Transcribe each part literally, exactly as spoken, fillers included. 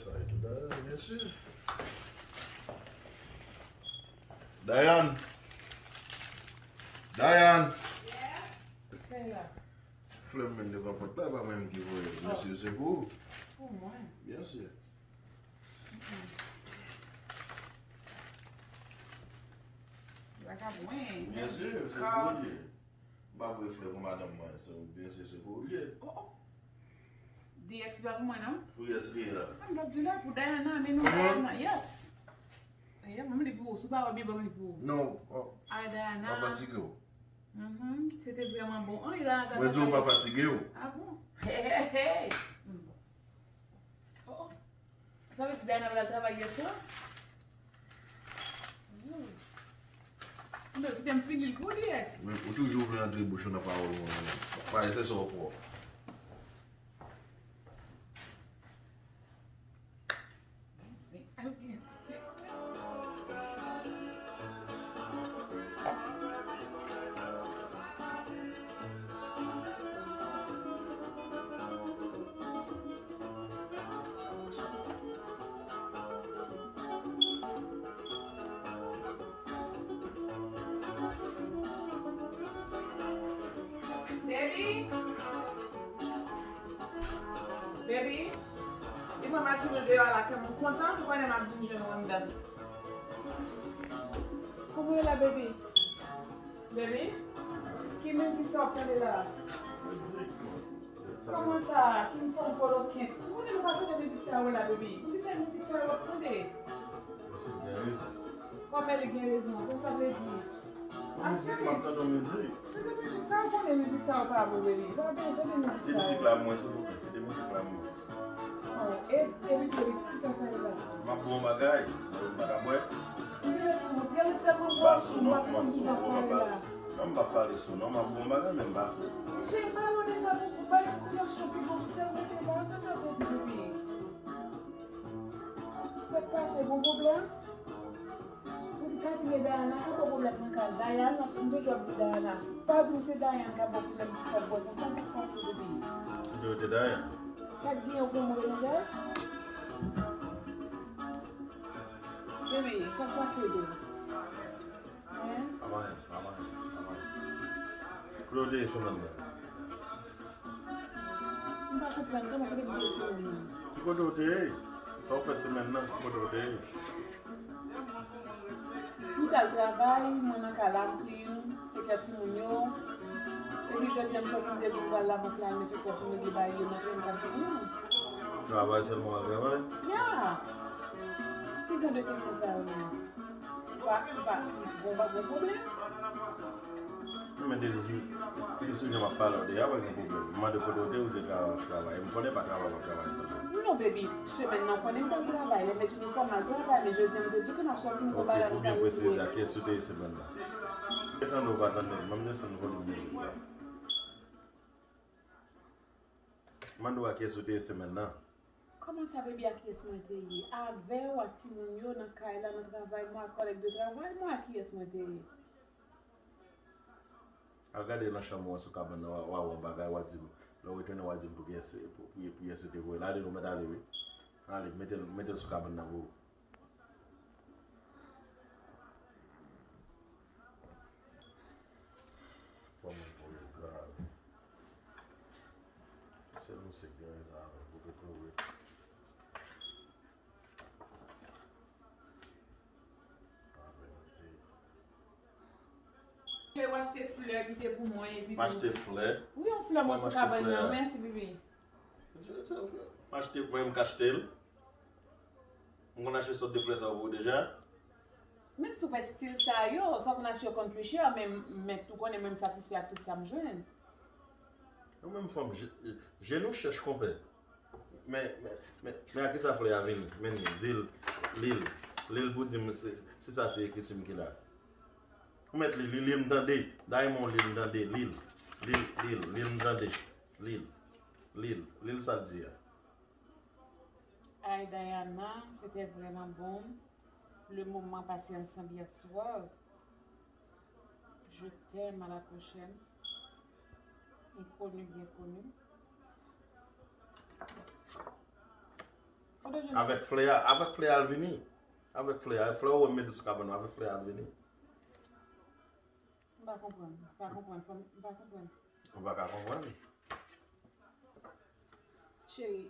Sa e tou Dayan, byen si. Dayan! Dayan! Yes. Kisa e la? Flè m menm devan pòt la, pa mwen menm ki voye. Oh. Mesye, se pou ou. Pou mwen? Byen si. Mm-mm. Yo pa ka mwen. Byen si, se pou ou li ye. M pa voye flè pou madanm mwen, se byen si se pou ou li ye. Oh, oh. D X pa pou mwen, non? Pou yes li ye la. Sa m t ap di la, pou Diana, men non, Diana, yes. Aye, ban m li pou ou. Si w pa wè byen, ban m li pou ou. Non, oh. Ay, Diana. Pa fatige w. Mhm, se te vrèman bon. An, li la, mwen di w pa fatige w. Ah bon? Hey, hey, hey. Oh, oh. Sa vle di Diana pral travay yè swa? Ooh. Ou kite m fini l pou li, ex. Men ou toujou vle antre bouch ou nan pawòl mwen. Pa eseye sa w pran. Baby. Baby. Li pran machin nan deyò a la, kè m kontan, m konnen m ap vin jwenn ou anndan. Kòman w ye la, baby? Baby? Ki mizik sa w ap tande la? Mizik, man. Kòman sa? King Kong, Polo Kent. Ou konnen nou pa tande mizik sa yo la, baby. Poukisa mizik sa yo w ap tande? Misye gen rezon. Kòman li gen rezon? Sa sa vle di? Mizik, m ap tande mizik. Tande mizik sa, ou konnen mizik sa yo pa bon, baby. Pa gen, tande mizik sa yo. Kite mizik la mwen, silvouplè. Kite mizik la mwen. Oh, e, e, Victoris, kisa sa ye la? M ap bon bagay. M pa ka bwè. Tande sou, tande tèlman bon sou, m pa konn kisa pou pale la. Non, m pa pale sou, non, m ap bon bagay, men m pa sou. Mesye, m pale w deja pou, pou bay esplikasyon pi bon, pou tèl mete la, sa sa vle di, baby? Sa k pase, gon pwoblèm? Ou di pa di men Diana, ka ba w pwoblèm nan kay. Diana, m toujou ap di Diana. Pa di m se Diana k ap ba w pwoblèm, k ap ba w konsa, sa k pase, baby? Kite w te Diana. Sa k gen, ou gen move nouvèl? Baby, sa k pase, baby? Hein? Sa va, sa va, sa va. Kote w te ye semèn nan? M pa konprann, kòman, kote m te ye semèn nan? Ki kote w te ye? Sa w fè semèn nan, ki kote w te ye? M t al travay, mwen nan kay la, m clean, tek kè timoun yo. Epi jodi a, m sòti, m te di m pral lavant la, mete kò pou m regle bagay yo, manje m t ap vini. Travay sèlman w al travay? Ya! Ki jan de kesyon sa yo menm? Ou pa, ou pa, bon, pa gen pwoblèm. Men de, de, de sou jan m ap pale w de a, pa gen pwoblèm. M mande kote w te, ou di travay, travay. M konnen pa travay, w ap travay sèlman. Non, baby, semèn nan, ou konnen m t al travay. Lè m met inifòm, m al travay, men jodi a, m te di ke m ap sòti, m gon bagay m ta regle. Ok, pou byen presize, a kiyès ou te ye semèn nan? Mwen tande w pa tande m, ban m desann volim mizik la. M mande w a kiyès ou te ye semèn nan. Kòman sa, baby, a kiyès mwen te ye? Avè w, ak timoun yo, nan kay la, nan travay mwen, ak kòlèg de travay mwen, a kiyès mwen te ye? Al gade nan chanm ou an sou kabann nan, w a, w a wè yon bagay, w a di m, lè w retounen, w a di m pou kiyès, pou, pou, pou kiyès yo te voye l. Ale, nou mèt ale, wi. Ale, mete l, mete l sou kabann nan pou ou. Kòman pou yo kal? Se nou se gen rezon avè l, pou ke klowe. Avè l, mete. Che w achte flè ki te pou mwen epi tou. M achte flè? Wi, yon flè mwen sou kabann nan. Mèsi, baby. M achte, mwen menm k achte l. M konn achte sòt de flè sa yo pou ou deja. Menm si w pa stil sa yo, sa w konn achte yo konn pli chè, men, men tou konnen mwen m satisfè ak tout sa m jwenn. Ou menm fanm, je, je nou chèch konpè. Men, men, men, men a kisa flè a vini? Men li, di l, li l, li l pou di m si, si sa se ekri sou m ki la. Ou mèt li, li, li m tande. Dayè men w li m tande, li l, li l, li l, li l m tande, li l, li l, li l sa l di a. Ay, Diana, c'était vraiment bon. Le moment passé ensemble hier soir. Je t'aime, à la prochaine. Inconnu, bien connu. Avèk flè a, avèk flè a al vini. Avèk flè a, flè ou wè m mete sou kabann ou, avèk flè a al vini. M pa konprann, m pa konprann, m pa konprann. Ou pa ka konprann? Cheri.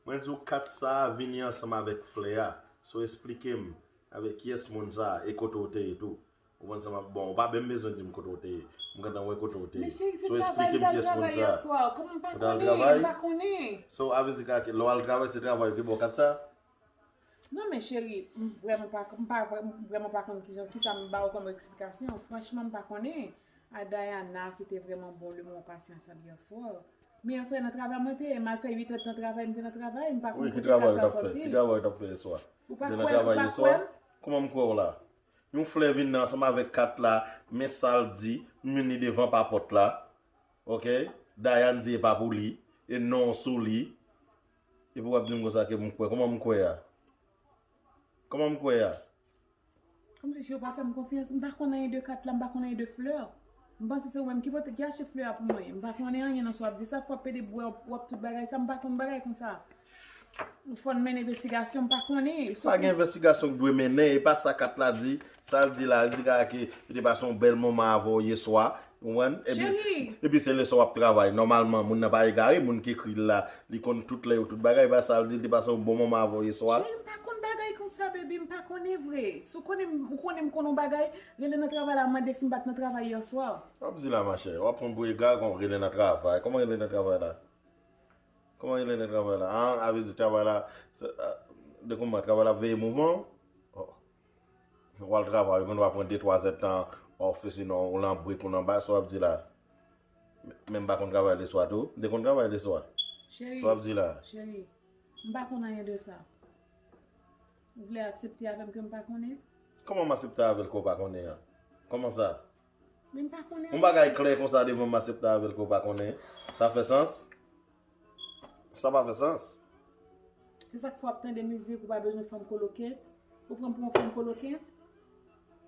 Mwen di w kat sa a vini ansanm avèk flè a. So esplike m avèk kiyès moun sa a e kote w te ye tou. Ou konn sa m ap, bon, ou pa menm bezwen di m kote w te ye. M gentan wè kote w te ye. Men cheri, se travay m t al travay yè swa. Kòman m pa konnen, m pa konnen. So a vle di ka lè w al travay se travay yo ki ba w kat sa a? Non men cheri, m vrèman pa, m pa, m vrèman pa konn kijan, kisa m ba w kòm eksplikasyon. Franchman, m pa konnen. A Diana, se te vrèman bon lemoman pasyans ap yè swa. Men yè swa nan travay mwen te ye, m al fè uit èdtan travay, m te nan travay, m pa konn kote kat sa sòti. Wi, ki travay ou t ap fè? Ki travay ou t ap fè yè swa? Ou pa kwè m, ou pa kwè m? Kòman m kwè w la? Yon flè vin nan ansanm avèk kat la, men sa l di, m vin li devan pa pòt la. Ok? Diana di e pa pou li, e non sou li. Epi w ap di m konsa ke m kwè. Kòman m kwè a? Kòman m kwè a? Kòmsi cheri ou pa fè m konfyans. M pa konn anyen de kat la, m pa konn anyen de flè. M panse se ou menm ki pote, ki achte flè a pou mwen. M pa konnen anyen nan sa w ap di. Sa fè w ap pede bwè, w ap tout bagay sa, m pa konn bagay konsa. Fò n mennen envestigasyon, m pa konnen. Pa gen envestigasyon k dwe mennen, e pa sa kat la di. Sa l di la, l di ka ke li te pase yon bèl moman avè w yè swa. Ou konprann? Epi, epi se lè sa w ap travay. Nòmalman, moun nan pa egare, moun ki ekri l la, li konn tout lè yo, tout bagay. E pa sa l di, li te pase yon bon moman avè w yè swa. Cheri, m pa konn bagay konsa, baby, m pa konnen vre. Si w konnen, ou konnen m konn yon bagay, rele nan travay la, mande si m pa t nan travay yè swa. W ap di la, machè, w ap pran m pou egare, kon rele nan travay. Kòman rele nan travay la? Kòman rele nan travay la? An, a vle di travay la, se, a, de kòman travay la veye moman? Oh. Ou al travay, ou konn pran de twa zèdtan off, sinon ou nan break, ou nan ba, sa w ap di la? Men m pa konn travay leswa tou. M te konn travay leswa. Sa w ap di la? Cheri, m pa konn anyen de sa. Ou vle aksepte avè m ke m pa konnen? Kòman m aksepte avè l ke w pa konnen an? Kòman sa? Men m pa konnen anyen. Yon bagay klè konsa devan m, m aksepte avè l ke w pa konnen? Sa fè sans? Sa pa fè sans. Se sa k fè w ap tande mizik, ou pa bezwen fanm kolokent. Ou pran m pou yon fanm kolokent.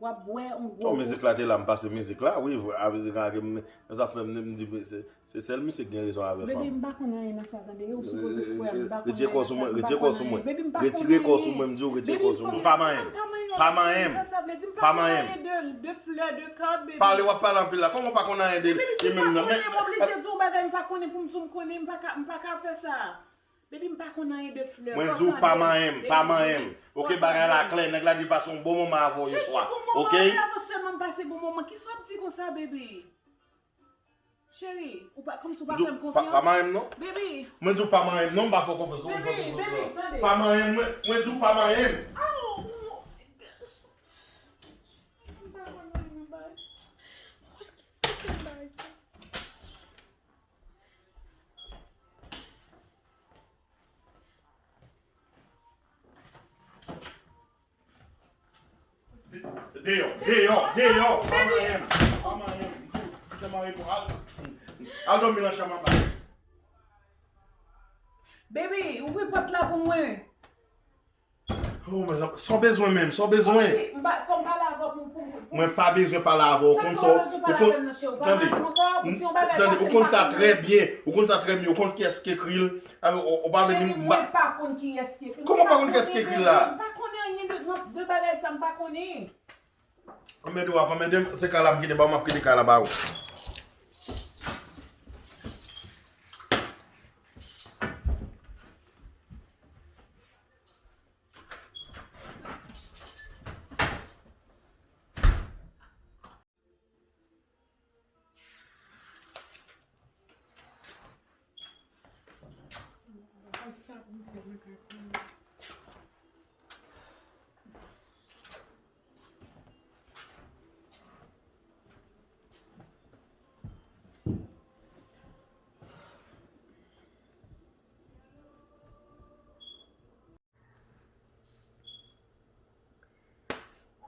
W ap bwè yon gwo. Oh, mizik la te la, m pase mizik la, wi, a vle di ke m, sa fè m, m di, se, se sèl misye k gen rezon avè fanm. Baby, m pa konn anyen nan sa, tande, ou sipoze kwè m, m pa konn anyen nan sa, m pa konn anyen. Baby, m pa konnen anyen. Retire kò sou mwen, m di w, retire kò sou mwen. Pa manyen m. Pa manyen m. Pa manyen m. Sa vle di m pa konn anyen de, de flè, de kat, baby. Pale, w ap pale anpil la. Kòman w pa konn anyen de li menm nan? Men, men, m oblije di w bagay, m pa konnen pou m di w m konnen, m pa ka, m pa ka fè sa. Baby, m pa konn anyen de flè. Mwen di w pa manyen m, pa manyen m. Ok, bagay la klè, nèg la di l pase yon bon moman avè w yè swa. Ok? Bon moman avè w sèlman, m pase bon moman. Kisa w ap di konsa, baby? Cheri, ou pa, kòmsi w pa fè m konfyans. Pa manyen m non. Baby. Mwen di w pa manyen m non, m pa fè w konfyans. Baby, baby, tande. Pa manyen m, mwen, mwen di w pa manyen m. Aw, oh my gosh. M pa konn anyen nan bagay. Kisa ki fè bagay sa? De-, deyò, deyò, deyò, pa manyen m, pa manyen m. Kite mari pou al, al dòmi nan chanm anba. Baby, ouvri pòt la pou mwen. Oh, mezanmi, sa w bezwen menm, sa w bezwen? Kòmsi, m pa, fò m pale avè w pou, pou, pou. Mwen pa bezwen pale avè w, ou konn sa, ou konn, tande, tande, ou konn sa trè byen, ou konn sa trè byen, ou konn kiyès ki ekri l. A, ou, ou pa vle di m, m pa. Mwen pa konn kiyès ki ekri l. Kòman w pa konn kiyès ki ekri l la? M pa konnen anyen de, de bagay sa, m pa konnen. Anmède w ap anmède m, se kay la m kite ba w, m ap kite kay la ba ou.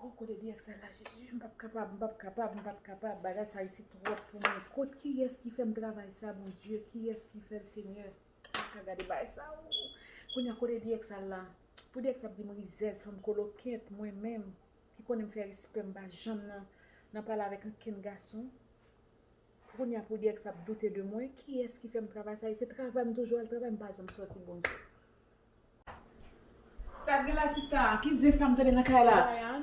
Oh, kote D X L la, Jezi, m p ap kapab, m p ap kapab, m p ap kapab. Bagay sa isit twòp pou mwen. Kot kiyès ki fè m travay sa, Bondye? Kiyès ki fè l, Senyè? M pa ka gade bagay sa, oh. Kounye a, kote D X L la? Pou D X ap di m rizèz, fanm kolokent, mwen menm, ki konnen m fè respè, m pa janm nan, nan pale avèk ankenn gason. Kounye a, pou D X ap doute de mwen, kiyès ki fè m travay sa? E se travay m toujou al travay, m pa janm sòti, Bondye. Sa k gen la, sista? Ki zen sa m tande nan kay la? Dayan,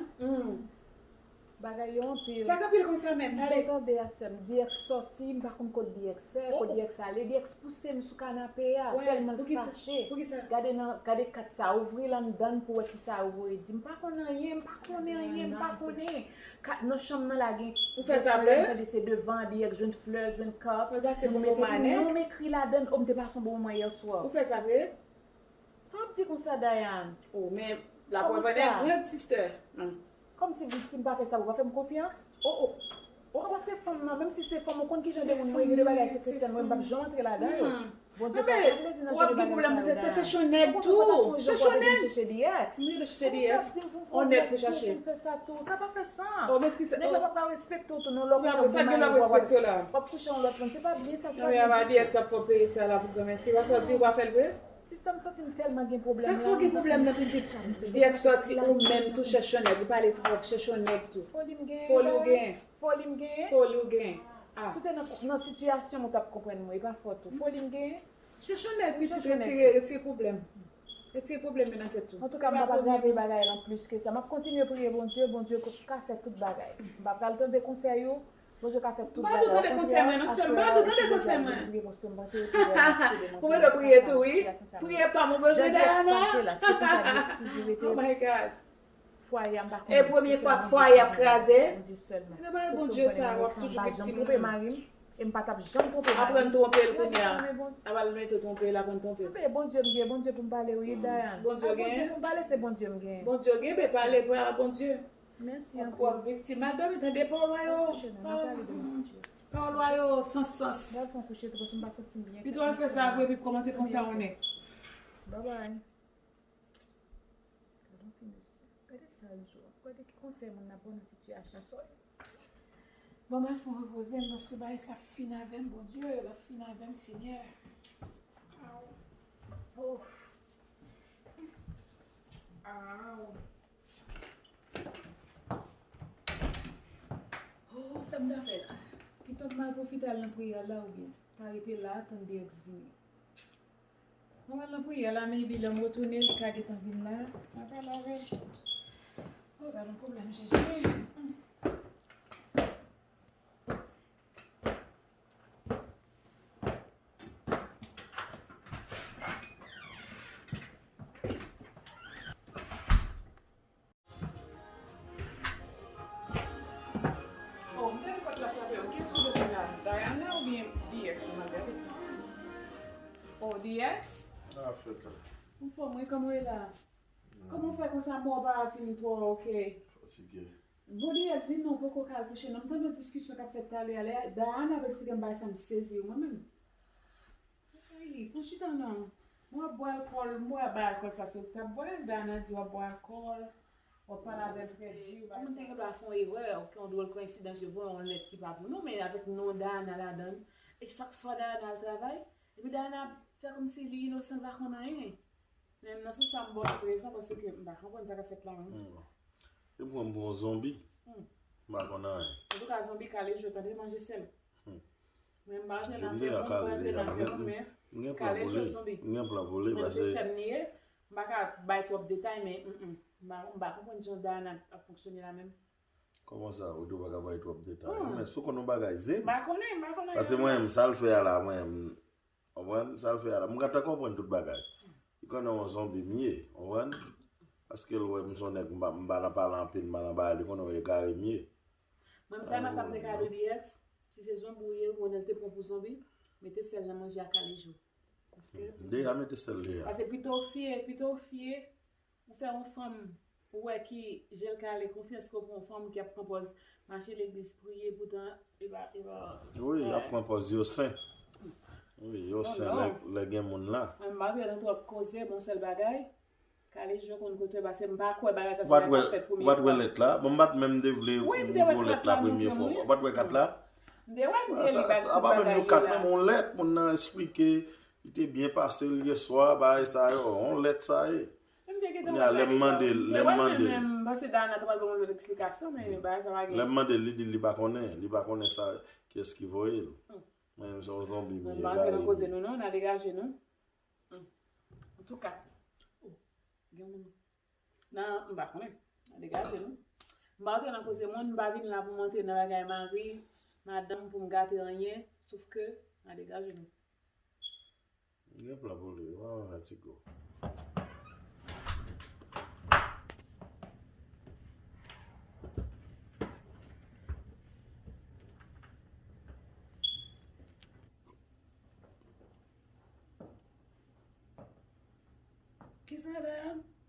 bagay yo anpil. Sa k anpil konsa menm? Pale. Jan tande a sè m, D X sòti, m pa konn kot D X fè, kot D X ale, D X pouse m sou kanape a, tèlman l fache. Gade nan, gade kat sa, ouvri l anndan pou wè kisa yo voye di. M pa konn anyen, m pa konnen anyen, m pa konnen. Kat nan chanm nan la gen. Ou fè sa vre? M tande se devan, D X jwenn flè, jwenn kap. Ou pase bon moman nèg. Yon ekri ladan, o m te pase yon bon moman yè swa. Ou fè sa vre? Sa w ap di konsa, Dayan? Oh, men la preuve en est grande, sister. Kòmsi si m pa fè sa, ou pa fè m konfyans? Oh, oh. Ou pa se fanm nan, menm si se fanm, ou konn kijan de moun mwen, gen de bagay se kretyen mwen, m p ap janm antre ladan yo. Bondye pa fè plezi nan jan de bagay sa yo, Dayan. Ou konn ou pa ta fè yon jan pou w ap vin chèche D X. Ou konn sa di m pou fè nèg tou, pou m fè sa tou. Sa pa fè sans. Nèg la pa pral respekte w tou, non, lè w konnen w gen marye, w ap kouche yon lòt moun. Se pa byen sa, se pa byen ditou. D X ap fè w peye sa la pou granmèsi. Ou pa sòti, ou pa fè l vre? Sista, m santi m tèlman gen pwoblèm la. Sa k fè w gen pwoblèm nan pitit? D X sòti ou menm tou chèche yon nèg, ou pale twòp, chèche yon nèg tou. Foli m gen. Foli w gen. Foli m gen. Foli w gen. Ah. Si w te nan, nan sitiyasyon m, ou t ap konprann mwen, e pa fòt ou. Foli m gen. Chèche yon nèg pitit, retire, retire pwoblèm. Retire pwoblèm yo nan tèt ou. Antouka, m p ap agrave bagay lan plis ke sa. M ap kontinye priye Bondye, Bondye ka fè tout bagay. M pa pral tande konsèy ou, Bondye ka fè tout bagay. Okontrè, aswè a, ou sou bezwen priye paske m panse yo tou wè m ap ede manke. Ou mete priye tou, wi. Priye pa m, ou bezwen Dayana. Oh my gosh. E premye fwa fwaye ap kraze. Bondye sèlman. Bondye sa, w ap toujou viktim. E m pa t ap janm twonpe mari m. Aprann twonpe l kounye a. Apral mete twonpe l, aprann twonpe l. Bondye m gen, Bondye pou m pale, wi, Dayana. Bondye gen. Bondye pou m pale, se Bondye m gen. Bondye gen, be pale pa Bondye. Mèsi anpil. W ap viktim. Madanm, tande pawòl yo. Pawòl yo san sans. Pito w al fè sa vre, epi kòmanse panse a yon nèg. Bye bye. Gade yon fi mesye. Gade sa l di w. Gade ki konsèy moun nan ba w nan sitiyasyon sa w ye. Ban m al fè yon repoze m paske bagay sa fin avè m, Bondye, l ap fin avè m, Senyè. Aw. Oh. Aw. Oh, sa m ta fè la? Pito m al pwofite al nan priyè la oubyen ta rete la tann D X vini. Mwen al nan priyè la, maybe lè m retounen, li ka gentan vin la. Mwen pale avè l. Oh, gad yon pwoblèm, Jezi. Oh, m tande pòt la frape. Kiyès ki te la? Diana oubyen D X? Mwen al gade. Oh, D X? Sa ap fèt la? Anfòm, wi, kòman w ye la? Kòman w fè konsa? Bon, w pa fin twò, ok. Fatige. Bon, D X, vin non, poko ka al kouche non. M tande yon diskisyon k ap fèt talè a. Lè Diana ap eksplike m bagay sa, m sezi wi mwen menm. Ay, fon chita non. Mwen ap bwè alkòl, m bwè ba alkòl sa se ou k t ap bwè l, Dana di w ap bwè alkòl, w ap pale avè l trè di. Yon moun te gen dwa fè yon erè, ok, yon dwòl koyensidans yo voye yon lèt ki pa pou nou, men avèk non Dana ladan l. E chak swa Dana al travay, epi Dana ap fè kòmsi li inosan, l pa konn anyen. Men nan sans sa m ba w tout rezon paske m pa konprann sa k ap fèt la menm. E pran m pou yon zonbi. M pa konn anyen. Antouka zonbi kale je tande manje sèl. Mwen m pa antre nan afè moun, mwen antre nan afè moun, men kale je zonbi. M gen plan pou li, paske se sè m li ye, m pa ka bay twòp detay, men m pa konprann jan Dana ap fonksyone la menm. Kòman sa, ou di w pa ka bay twòp detay? Men si w konn yon bagay, di m. M pa konnen, m pa konnen. Paske mwen menm, sa l fè a la, mwen menm, Konprann sa l fè a la? M gentan konprann tout bagay. Li konnen yon zonbi m ye, konprann? Paske l wè m se yon nèg, m pa, m pa nan pale anpil, m pa nan bagay, li konnen yon egare m ye. Mwen, m sèlman sa m te ka di D X, si se zonbi w ye, ou konnen l te pran pou zonbi, mete sèl nan manje a kale je w. Paske. M deja mete sèl deja. Paske pito w fye, pito w fye, Ou fè yon fanm, ou wè ki jan l kale, konfyans ke w pran yon fanm ki ap pran pòz mache legliz, priye, poutan li pa, li pa. Wi, y ap pran pòz yo sen. Wi, yo sen lè, lè gen moun la. Mwen m pa vle nan twòp koze, bon sèl bagay. Kale je w konn kote w pase, m pa kwè bagay sa se bagay k ap fèt premye fwa. Ou pa t wè lèt la? Bon, m pa t menm te vle ou di w lèt la premye fwa. Ou pa t wè kat la? M te wè l, m te li bagay, tout bagay yo la. Sa pa menm yon kat, menm yon lèt, moun nan eksplike, li te byen pase l yè swa, bagay sa yo, yon lèt sa ye. Kounye a, lè m mande l, lè m mande l. Lè m mande l, li di l li pa konnen, li pa konnen sa, kiyès ki voye l. Mwen menm se yon zonbi m ye, egare m ye. Antouka, gen moun Nan, m pa konnen. N a degaje nou. M pa antre nan koze moun, m pa vin la pou m antre nan bagay mari, madanm, pou m gate anyen, sof ke n a degaje nou. Gen plan pou li, pa fè ti go. Kisa la?